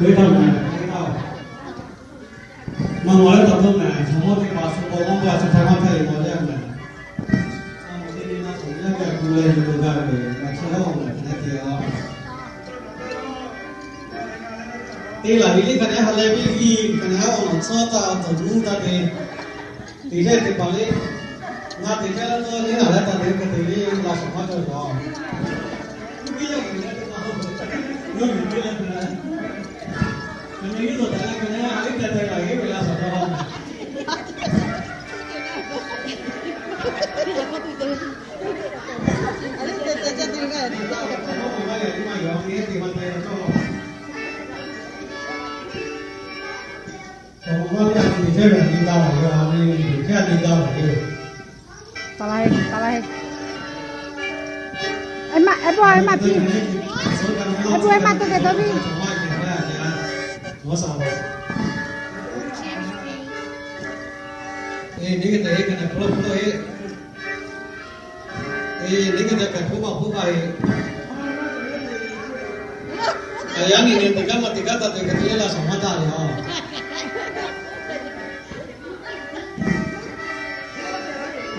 Ve htaˇ ngaˬ, ve htaˇ, nawˬ mawˬ leh taˍ to ngaˬ, chaw mawˇ teˇ hpaˍ shu k'aw mawˇ g'a chi htaˇ maˇ htaˇ e maw leh ngaˬ, a maw teˇ ve na sawˍ yaˇ g'a gu leh yuˬ lo g'a ve ngaˬ chaw yaˇ awˬ ngaˬ hpehꞈ te a. Te laˬ ve liˇ hk'a dehꞈ ha leh ve liˇ hk'a dehꞈ awˬ nawˬ tcuhˉ taˇ tawˬ nuˇ taˇ te. Teˇ leh teˇ hpaˍ le, ngaˬ teˇ leh leh teˇ leh teˇ hpaˍ le, laꞈ shawnˍ maˇ cawˬ yaˬ. Teˇ leh teˇ hpaˍ, yawˇ miˬ teˇ leh teˇ leh, ngaˬ miˬ yawˇ taꞈ leh kaꞈ leh, a liˇ teh teh kaꞈ yawˇ ve laꞈ shawnˍ cawˬ. Taˍ la he, taˍ la he. Eˉ maˇ, eˉ bawˇ eˉ maˇ piˇ. Eˉ bawˇ eˉ maˇ to keh taw piˇ. Eˬ, nyi g'uˇ teꞈ hk'e hpehꞈ hpoˆ maˇ hpoˆ e. Eˬ, nyi g'uˇ teꞈ hpehꞈ hpoˆ maˇ hpoˆ maˇ e. Kaꞈ yaꞈ nyi nyi teˇ g'aˇ maˇ teˇ g'aˇ taˇ te hk'e te leh laꞈ shawnˍ maˇ taˇ ve a.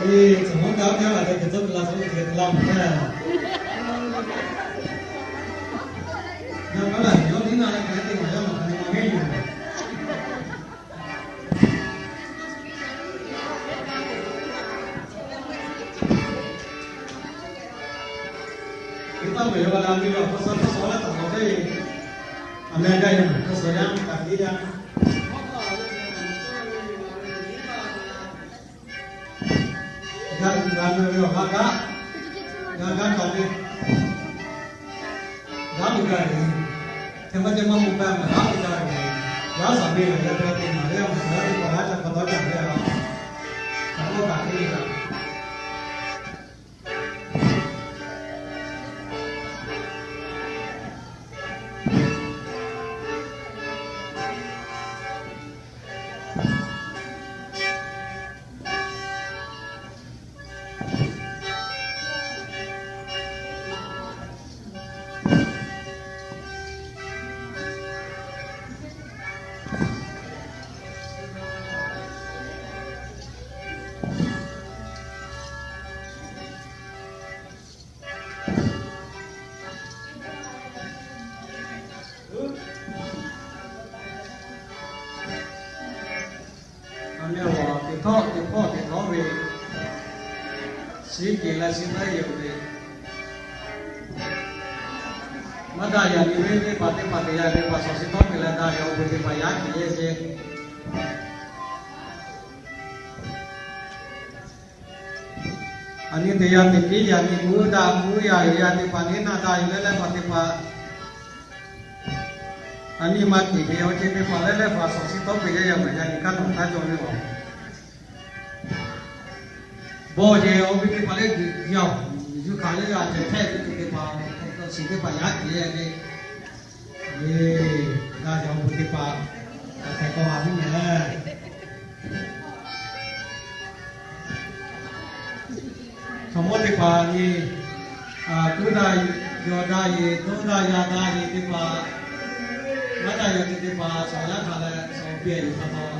Eˬ, tcuhˬ mawˇ kaꞈ oˇ hk'e maˇ te hk'e tcuhˉ te la tcuhˉ te hk'e te la maˇ htaˇ, yaꞈ hk'aˇ laꞈ yawˇ tiˉ na leh hk'e te maˇ yaˇ maˇ hk'e maˇ heˆ yoˬ. Hk'e taˇ ve yoˬ, a la ve yoˬ, hk'aw suh hk'aw suh laˇ taˍ lawˬ ve, a meh gaˇ yaˇ maˇ hk'aw suh yaˇ maˇ kaꞈ te yaˇ. G'a tuˬ g'a meh ve awˬ g'aˇ gaˇ, g'a gaˇ kaꞈ ve, g'aˇ ve gaˇ ve, hk'e maˇ ceh maˇ mawˬ gaˇ ve g'aˇ ve gaˇ ve, g'aˇ shaˍ ve laˬ yaˇ ve te maˍ ve a maˬ g'aˇ ve k'awꞈ g'aˇ ca pa taw caˇ ve a, kaꞈ k'oˆ kaꞈ te ve kaꞈ. A meh awˬ teˇ htawˇ teˇ hpawˇ teˇ htawˇ ve, shiˉ keˬ leh shiˉ taiˉ yoˬ ve, maˇ daꞈ yaꞈ nyi ve teˇ hpaˍ teˇ hpaˍ teˇ yanˇ teˇ hpaˍ shawˍ shiˉ tawˆ peˬ leh daꞈ yaꞈ-oˬ ve teˇ hpaˍ yaꞈ nyi ve ce. A nyi teˇ yanˇ teˇ piˉ yaꞈ nyi mvuhˇ daꞈ mvuhˇ yaꞈ yaꞈ teˇ hpaˍ neˇ naˆ daꞈ yaꞈ leh leh hpaˍ teˇ hpaˍ, a nyi ma tiꞈ ve awˬ ceuˬ teˇ hpaˍ leh leh hpaˍ shawˍ shiˉ tawˆ peˬ yaꞈ yaꞈ maˍ yaꞈ nyi kaꞈ nawˬ htaˇ cawˬ ve a. Bawˬ yehˬ awˬ ve teˇ hpaˍ leh yaꞈ, yuˬ hkanˍ leh yaꞈ ceh hpehꞈ ve teˇ hpaˍ, shiˍ teˇ hpaˍ yaꞈ kehˬ ve, eˬ, daꞈ yaꞈ awˬ ve teˇ hpaˍ, a hk'e k'aw a viˉ mehˍ. Chaw mawˇ teˇ hpaˍ nyi, kuˉ daꞈ, yawˬ daꞈ yehˬ, dawˇ daꞈ yaꞈ daꞈ yehˬ teˇ hpaˍ, maˇ daꞈ yaꞈ ve teˇ hpaˍ shawˍ yaˇ hk'a leh shawˍ piˇ a yoˬ hk'a taw,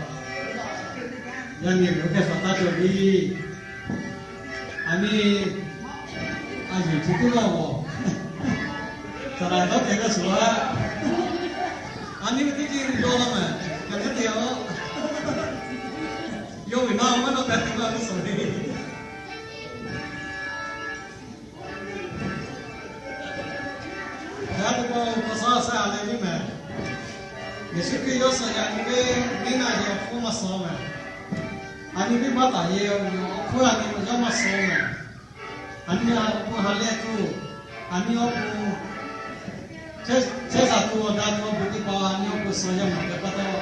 yaˇ nyi ve oˇ hk'e shawˍ taˇ cawˬ ve. A nyi, a yuˬ chi teˇ g'aˇ-oˬ, saˍ laˍ tawˇ te g'a shuˍ a. A nyi ve teˇ ceuˬ dawˇ laˇ mehˍ, kaꞈ nyi te a. Yawˇ ve naˆ maˇ dawˇ te teˇ g'aˇ teˇ suhˍ ve. Yaˇ teˇ pawˆ k'awꞈ suh a suh a leh viˉ mehˍ. Yeˍsuˆ Hkriꞈ yawˇ suh yaꞈ nyi ve, neˇ naˆ yehˬ awˬ hpfuhˇ maˇ suh mehˍ. A nyi viˉ maˇ taˍ yehˬ awˬ hpfuhˇ a nyi ma yawˇ maˇ suh mehˍ. A nyi awˬ hpfuhˇ ha lehˬ tuˬ, a nyi awˬ hpfuhˇ chehˇ sha tuˬ awˬ daꞈ ve awˬ bon teˇ hpaˍ a nyi awˬ hpfuhˇ suh yaˇ maˬ hpehꞈ pa taw,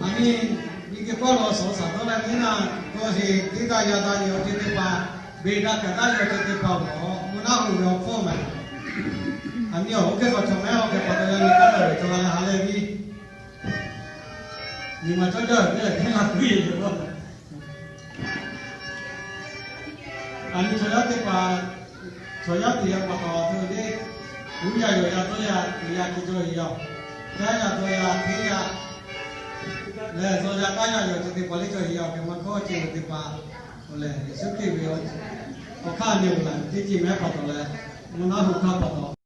a nyi miˬ guiˬ hkawˇ lo suh shaˍ dawˇ leh neˇ naˆ dawˇ sheˍ, teˇ daꞈ yaꞈ daꞈ yehˬ awˬ ceuˬ teˇ hpaˍ, beˬ daꞈ kaꞈ daꞈ yehˬ awˬ ceuˬ teˇ hpaˍ awˬ mvuhˇ naˆ hoꞈ ve awˬ hpfuhˇ mehˍ. A nyi awˬ oˇ hk'e k'awꞈ cawˬ mehˍ, awˬ hk'e pa taw yaˇ nyi kaꞈ lawˬ ve cawˬ la leh ha lehˬ viˉ, nyi ma cawˇ jaˇ ve lehˬ teˇ naˆ tuˬ yehˬ yoˬ. A nyi chaw yaˇ teˇ hpaˍ, chaw yaˇ teˇ yaˇ pa taw te le, uˉ yaˇ yawˬ yaˇ tawˇ yaˇ teˇ yaˇ hk'e cawˇ ve yoˬ. Caˉ yaˇ dawˇ yaˇ hteˇ yaˇ lehˬ, dawˇ yaˇ kaˉ yaˇ yawˬ ceuˬ teˇ hpaˍ lehˬ, chaw heˍ yaˇ awˬ hk'e maˇ kawˇ ceh ve teˇ hpaˍ, lehˬ Yeˍsuˆ Hkriꞈ ve awˬ hk'aˇ nyi-oˬ laˬ ve teˇ ceuˬ mehˉ pa taw leh, mvuhˇ naw hui hk'aˇ pa taw